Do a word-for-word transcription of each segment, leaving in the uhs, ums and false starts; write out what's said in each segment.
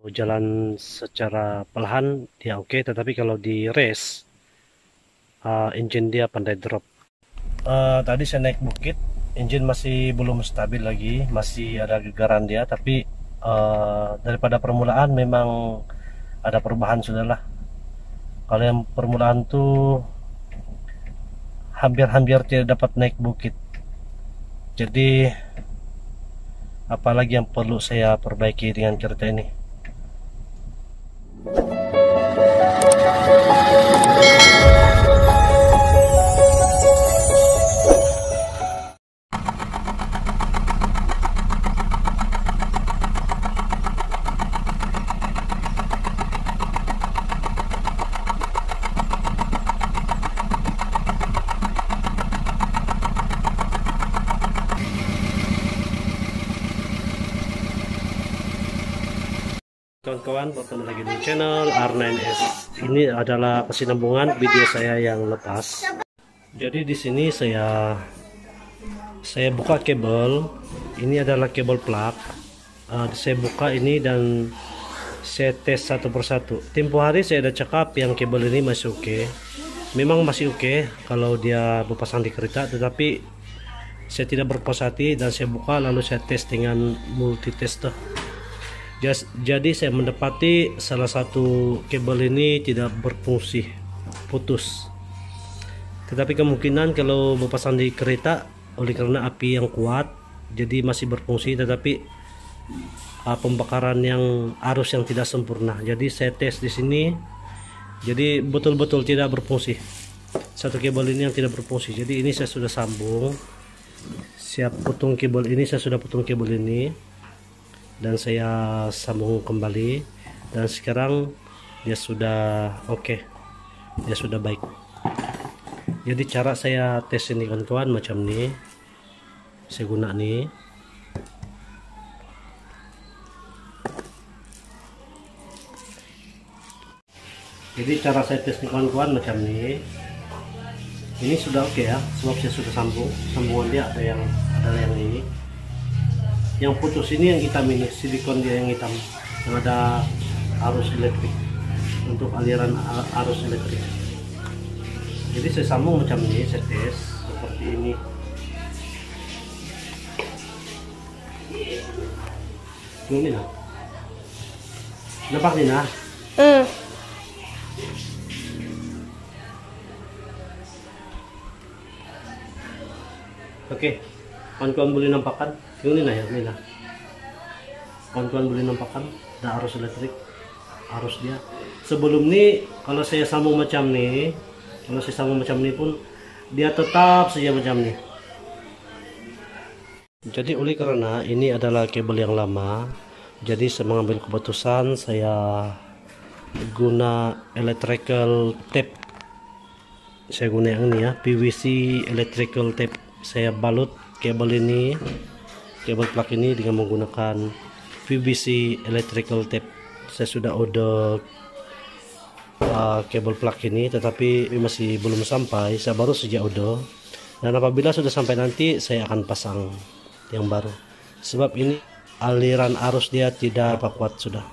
Jalan secara perlahan dia okey, tetapi kalau di race, ah, enjin dia pandai drop. Ah, tadi saya naik bukit, enjin masih belum stabil lagi, masih ada gegaran dia, tapi, ah, daripada permulaan memang ada perubahan sudah lah. Kalau yang permulaan tu hampir-hampir tidak dapat naik bukit. Jadi, apa lagi yang perlu saya perbaiki dengan kereta ini? Kawan-kawan, bertemu lagi di channel R nine S. Ini adalah kesinambungan video saya yang lepas. Jadi di sini saya, saya buka kabel. Ini adalah kabel plug. Ah, saya buka ini dan saya tes satu persatu. Tempoh hari saya ada cakap yang kabel ini masih okey. Memang masih okey kalau dia berpasang di kereta, tetapi saya tidak berpuas hati dan saya buka lalu saya tes dengan multi tester. Jas-, jadi saya mendapati salah satu kabel ini tidak berfungsi, putus. Tetapi kemungkinan kalau berpasang di kereta, oleh kerana api yang kuat, jadi masih berfungsi, tetapi, ah, pembakaran yang arus yang tidak sempurna. Jadi saya tes di sini, jadi betul-betul tidak berfungsi. Satu kabel ini yang tidak berfungsi. Jadi ini saya sudah sambung. Saya potong kabel ini, saya sudah potong kabel ini dan saya sambung kembali dan sekarang dia sudah okey. Dia sudah baik. Jadi cara saya tes ini kawan-kawan macam ni. Saya guna ni. Jadi cara saya tes ni kawan-kawan macam ni. Ini sudah okey ya, sebab saya sudah sambung. Sambungan dia ada yang, adalah yang ini. Yang putus ini yang hitam ini, silikon dia yang hitam, yang ada arus elektrik, untuk aliran a-, arus elektrik. Jadi saya sambung macam ni, saya tes seperti ini. Ini lah. Nampak ni nah. Hmm. Okey. Kawan-kawan boleh nampakkan. Ini nah ya, ni nah. Kawan-kawan boleh nampakkan ada arus elektrik, arus dia. Sebelum ni, kalau saya sambung macam ni, kalau saya sambung macam ni pun, dia tetap saja macam ni. Jadi, oleh kerana ini adalah kabel yang lama, jadi saya mengambil keputusan saya guna electrical tape. Saya guna yang ini ya, P V C electrical tape. Saya balut kabel ini, kabel plug ini dengan menggunakan P V C electrical tape. Saya sudah order, ah, kabel plug ini, tetapi masih belum sampai. Saya baru saja order. Dan apabila sudah sampai nanti, saya akan pasang yang baru. Sebab ini aliran arus dia tidak apa kuat sudah.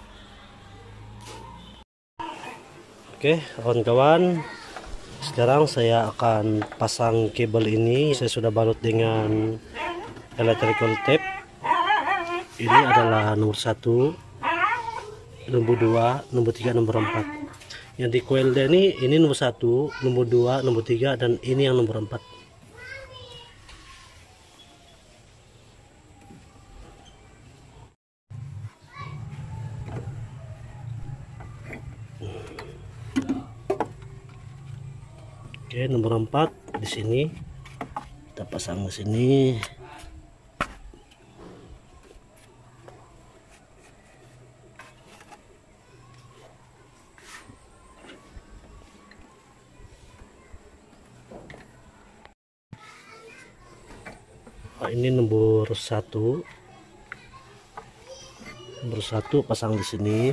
Okey, kawan-kawan, sekarang saya akan pasang kabel ini. Saya sudah balut dengan electrical tape. Ini adalah nombor satu, nombor dua, nombor tiga, nombor empat. Yang di coil dia ni, ini nombor satu, nombor dua, nombor tiga, dan ini yang nombor empat. Okey, nombor empat di sini. Kita pasang di sini. Ah, ini nombor satu. Nombor satu pasang di sini.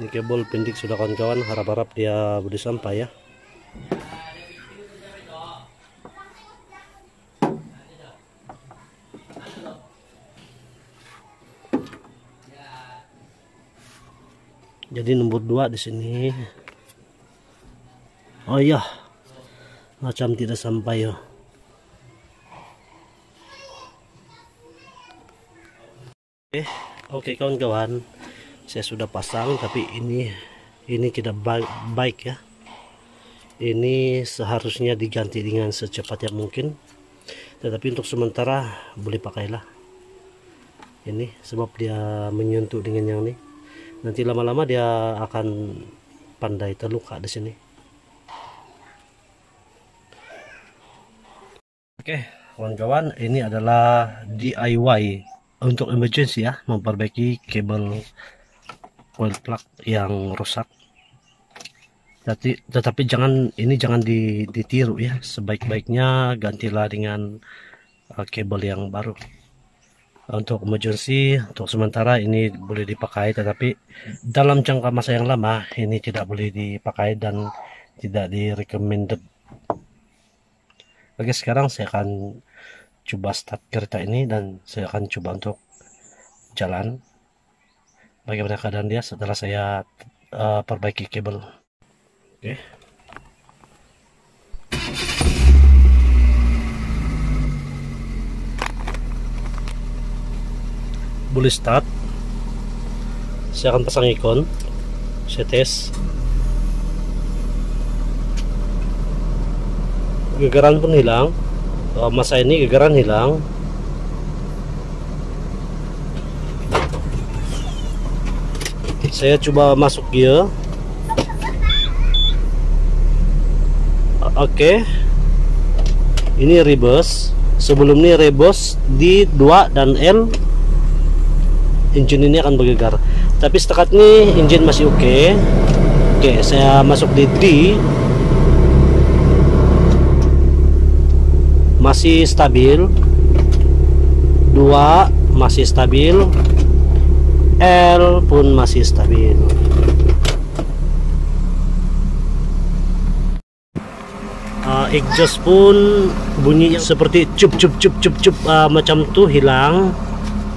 Ini Kabel pendek sudah, kawan-kawan, harap-harap dia boleh sampai, ya. Jadi nombor dua di sini. Oh iya, macam tidak sampai, ya. Okey, okey, kawan-kawan, saya sudah pasang, tapi ini, ini tidak ba-, baik, ya. Ini seharusnya diganti dengan secepat yang mungkin. Tetapi untuk sementara boleh pakailah. Ini sebab dia menyentuh dengan yang ni. Nanti lama-lama dia akan pandai terluka di sini. Okey, kawan-kawan, ini adalah D I Y untuk emergency, ya, memperbaiki kabel coil plug yang rosak. Tati-, tetapi jangan, ini jangan di-, ditiru, ya. Sebaik-baiknya gantilah dengan, uh, kabel yang baru. Untuk emergency, untuk sementara ini boleh dipakai, tetapi dalam jangka masa yang lama ini tidak boleh dipakai dan tidak di-recommended. Okey, sekarang saya akan cuba start kereta ini dan saya akan cuba untuk jalan bagaimana keadaan dia setelah saya, uh, perbaiki kabel. Okey. Boleh start. Saya akan pasang aircon. Saya test. Getaran pun hilang. Uh, masa ini getaran hilang. Saya cuba masuk gear. Okey. Ini reverse. Sebelum ni reverse D dua dan L, enjin ini akan bergegar. Tapi setakat ni enjin masih okey. Okey, saya masuk di D. Masih stabil. Dua masih stabil. L pun masih stabil. Ah, exhaust pun bunyi seperti cup, cup, cup, cup, cup, ah, macam tu hilang.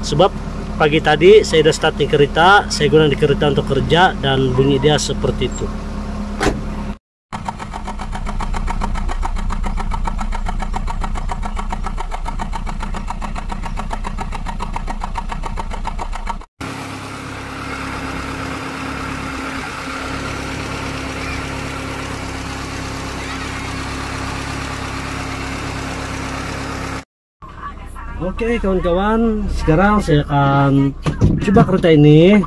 Sebab pagi tadi saya dah start ni kereta, saya guna di kereta untuk kerja dan bunyi dia seperti tu. Okey, kawan-kawan, sekarang saya akan cuba kereta ini.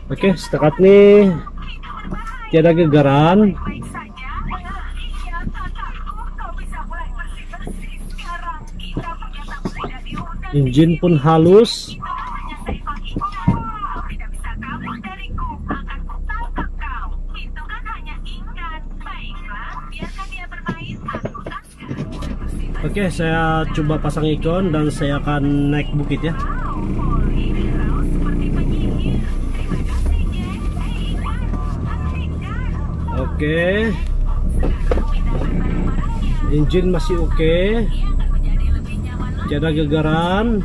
Okey, setakat ni tiada getaran. Enjin pun halus. Okey, saya cuba pasang aircon dan saya akan naik bukit, ya. Okey. Enjin masih okey. Tiada getaran.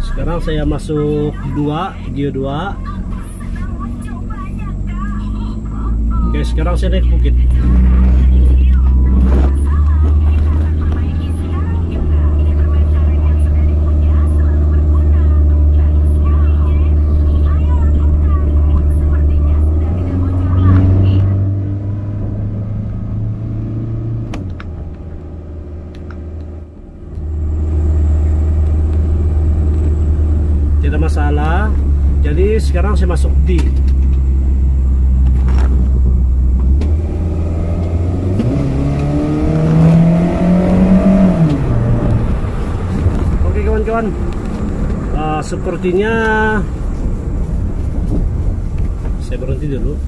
Sekarang saya masuk dua, gear dua. Okey, sekarang saya naik bukit. Tidak masalah. Jadi, sekarang saya masuk D. Okey, Kawan, ah, sepertinya saya berhenti dulu.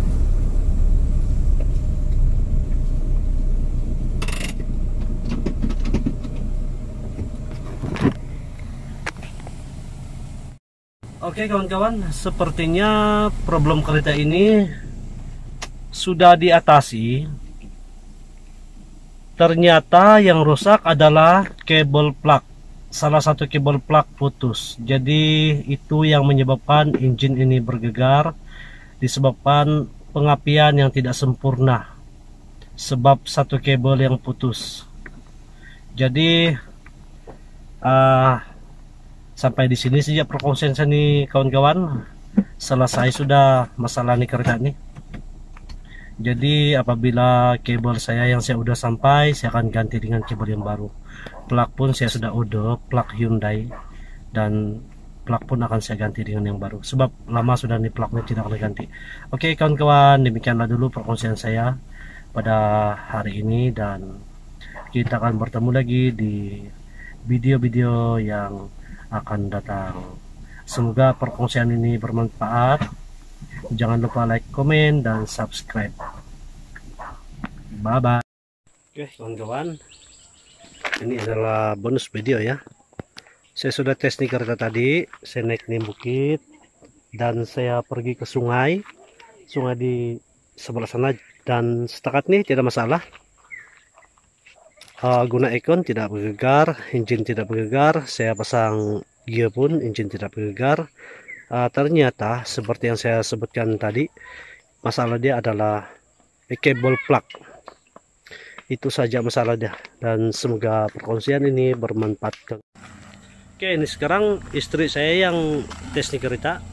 Oke, kawan-kawan, sepertinya problem kereta ini sudah diatasi. Ternyata yang rusak adalah kabel plug. Salah satu kabel plug putus. Jadi, itu yang menyebabkan enjin ini bergegar, disebabkan pengapian yang tidak sempurna sebab satu kabel yang putus. Jadi, ah, sampai di sini saja perkongsian saya ni, kawan-kawan. Selesai sudah masalah ni kereta ni. Jadi, apabila kabel saya yang saya order sampai, saya akan ganti dengan kabel yang baru. Plug pun saya sudah order, plug Hyundai, dan plug pun akan saya ganti dengan yang baru. Sebab lama sudah ni plug ni tidak kena ganti. Oke, kawan-kawan, demikianlah dulu perkongsian saya pada hari ini, dan kita akan bertemu lagi di video-video yang akan datang. Semoga perkongsian ini bermanfaat. Jangan lupa like, komen, dan subscribe. Bye-bye. Oke, kawan-kawan. Ini adalah bonus video, ya. Saya sudah tes ni kereta tadi. Saya naik ni bukit dan saya pergi ke sungai. Sungai di sebelah sana, dan setakat ni tiada masalah. Ah, guna aircon tidak bergegar, enjin tidak bergegar. Saya pasang gear pun enjin tidak bergegar. Ah, ternyata seperti yang saya sebutkan tadi, masalah dia adalah kabel plug. Itu saja masalah dia, dan semoga perkongsian ini bermanfaat. Oke, ini sekarang istri saya yang tes ni kereta.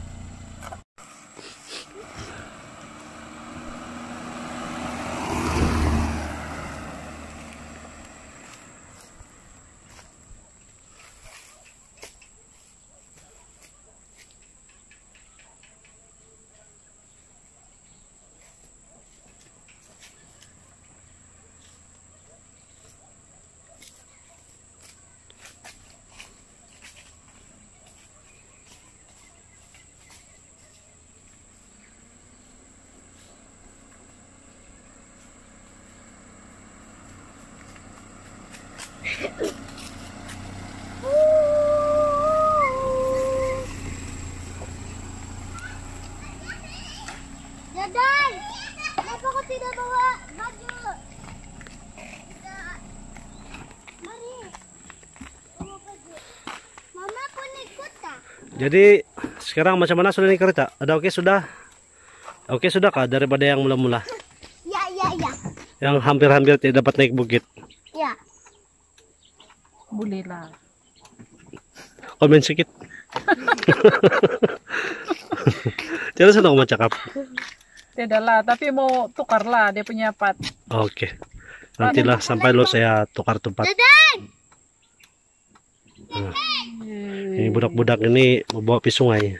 Dadai, kenapa kau tidak bawa baju? Mari. Mama pun ikut kah? Jadi, sekarang macam mana sudah ni kereta? Ada oke sudah? Oke sudah kah daripada yang mula-mula? Ya, ya, ya. Yang hampir-hampir tidak dapat naik bukit? Ya. Boleh lah. Komen sikit. Jangan senang mau cakap. Tidak lah, tapi mau tukar lah dia punya part. Oke. Nantilah sampai lo saya tukar tempat. Dadah. Nah, ini budak-budak ini membawa pi sungai.